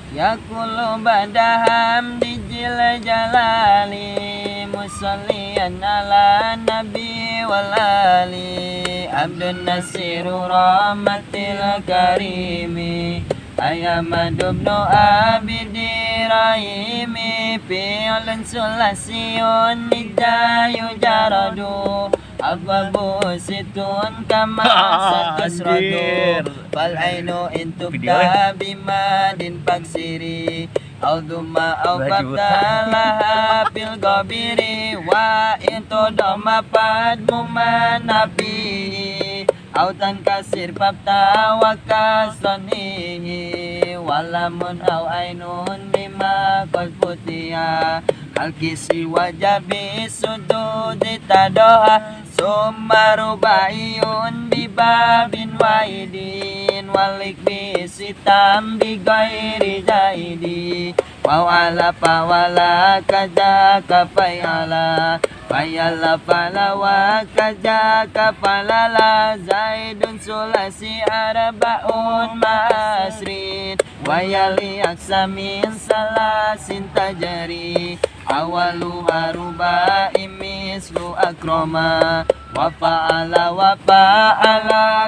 Yakulu ba'da hamdi jil jalali musalliyan ala nabi wal ali abdun nasiru rahmatil karimi ayamadu ibnu abidi rahimi fi'lun sulasiyun nidayu jaradu abwabu situn kama satusradu fal ainu in tubda bimadin faksiri au duma au fatalaha fil ghabiri wa in tudama fadmu manafi au tankasir fabta wa kasanihi walamun au ainun bima qad futiha alkisi wajabi sududi tadoa summa rubaiyun bibabin waidin walik bisitam bi ghairi zaidi wa ala fawala kaza kafayala fayala fala wa kaza kafalala zaidun sulasi arbaun ma'asrin wayali aksamin salasin tajari awaluha rubai mislu akroma wa fa'ala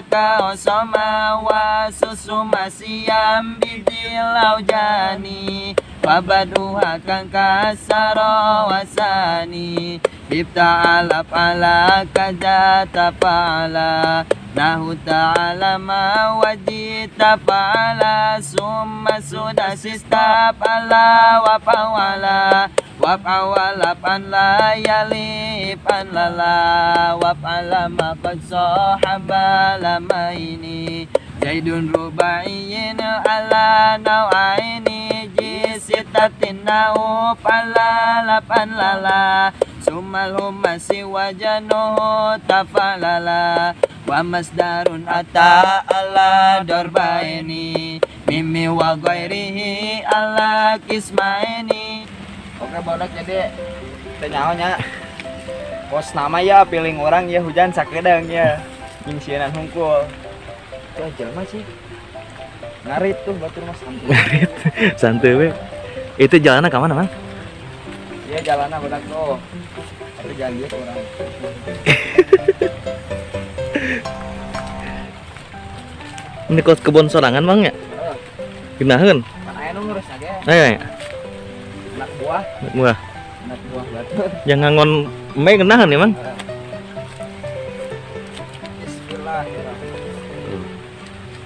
kaosoma wa susuma siyam bidil aujani fabaduha kang kasara wasani ibta'ala fa'ala kaza tafa'ala nahu ta'ala ma wajita fa'ala summa sudasista fa'ala wa fa'ala wa fa'ala an la yalif an lala wa fa'ala ma qad sahaba lamaini zaidun rubaiyin ala nau'aini jisitatin nau fa'ala lapan lala sumal humasi wajanuhu tafalala wa masdarun ata ala darbaini mimi wa ghairihi ala kismaini. Oke bodak jadi teu nyaho nya. Pos nama ya piling orang ya hujan sakedeung ya. Nyingsieunan hungkul. Itu jelema sih. Ngarit tuh batur mah santuy. Ngarit. Santuy we. Itu jalannya ke mana, Mang? Iya jalanna bodak tuh. Tapi jalan dia ke orang. Ini kos kebun sorangan, Mang ya? Heeh. Geunaheun. Pan aya nu ngurus ge. Ayo, ayo. Anak buah. Anak buah. Anak buah batur. Yang ngangon mie geunaheun ya, Mang? Bismillahirrahmanirrahim.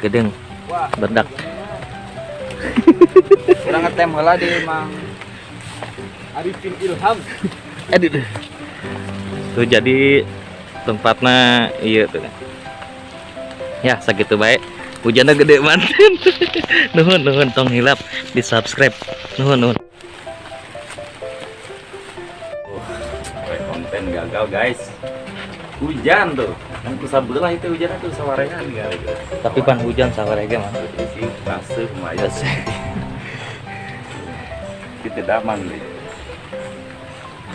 Gedeng. Wah. Berdak. Urang ngetem heula di Mang Arifin Ilham. Aduh. Tuh jadi tempatnya iya tuh. Ya sakitu bae. Hujannya gede banget. Nuhun nuhun tong hilap di subscribe. Nuhun nuhun. Konten gagal guys. Hujan tuh. Kan ku sabelah itu hujan tuh sawarehan kali gitu. Tapi pan hujan sawarege mah. Sih baseuh lumayan. Kita damang deh.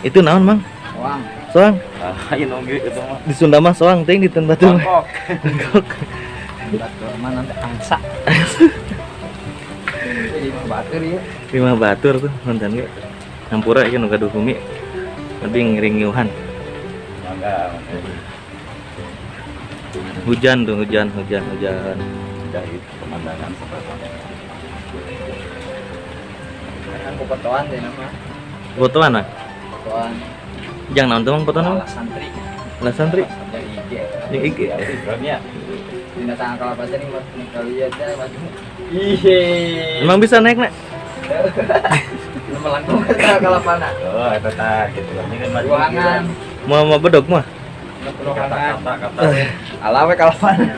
Itu naon, Mang? Soang. Soang. Ah, ieu oge itu mah. Di Sunda mah soang teuing di tempat tuh. Bangkok. Bangkok. Batur mah nanti angsa. Jadi mah batur ya. Lima batur tuh nonton ge. Hampura ieu nu gaduh bumi. Lebih ngiring-ngiuhan. Mangga. Hujan tuh, hujan, hujan, hujan. Udah itu pemandangan seperti Kan popotoan deh nama. Fotoan ah? Popotoan. Jangan naon tuh Mang fotoan? Alas santri. Lah santri. Yang IG. Yang IG. Drone-nya. Dina tangan kalapa teh nih kali ya teh maju. Ihe. Emang bisa naik, Nak? Nu melangkung ke kalapana. Oh, eta tah gitu. Ini kan maju. Ruangan. Mau mau bedog mah? Ruangan. Kata-kata. Ala we kalapana.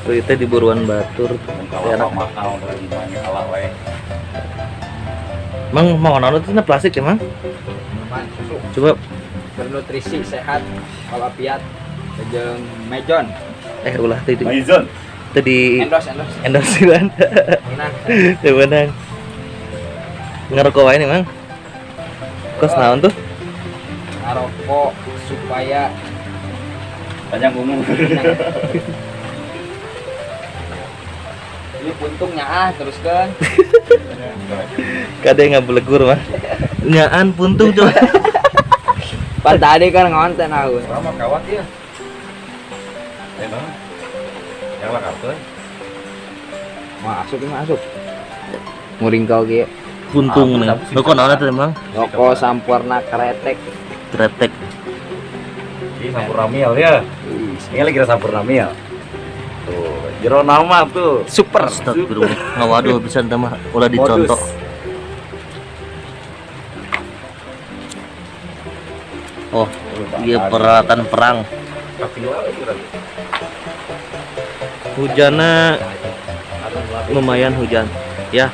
Tuh itu di buruan batur. Kalau mahal lagi banyak ala we. Mang mau naon itu plastik ya, Mang? Minuman susu Coba bernutrisi sehat walafiat jeung mejon. Ulah teh di Maizon. tadi Endorse endorse. Endorse kan. Menang. Teu beunang. Ngerokok wae nih, Mang. Kos naon tuh? Ngarokok supaya Panjang umur. Ini puntungnya ah teruskan. Kade ngabelegur mah. Nyaan puntung coba. Pan tadi kan ngonten aku. Sama kawat ya. Emang. Yang lah kartu. Masuk ini masuk. Muring kau ge. Puntung nih. Lo kok naon atuh emang? Rokok Sampoerna kretek. Kretek. Ini Sampoerna Mild ya. Ini lagi Sampoerna Mild. Tuh, jero nama tuh. Super. Astagfirullah. Ngawaduh bisa teh mah ulah dicontoh. Oh, iya peralatan perang. Hujannya lumayan hujan. Ya.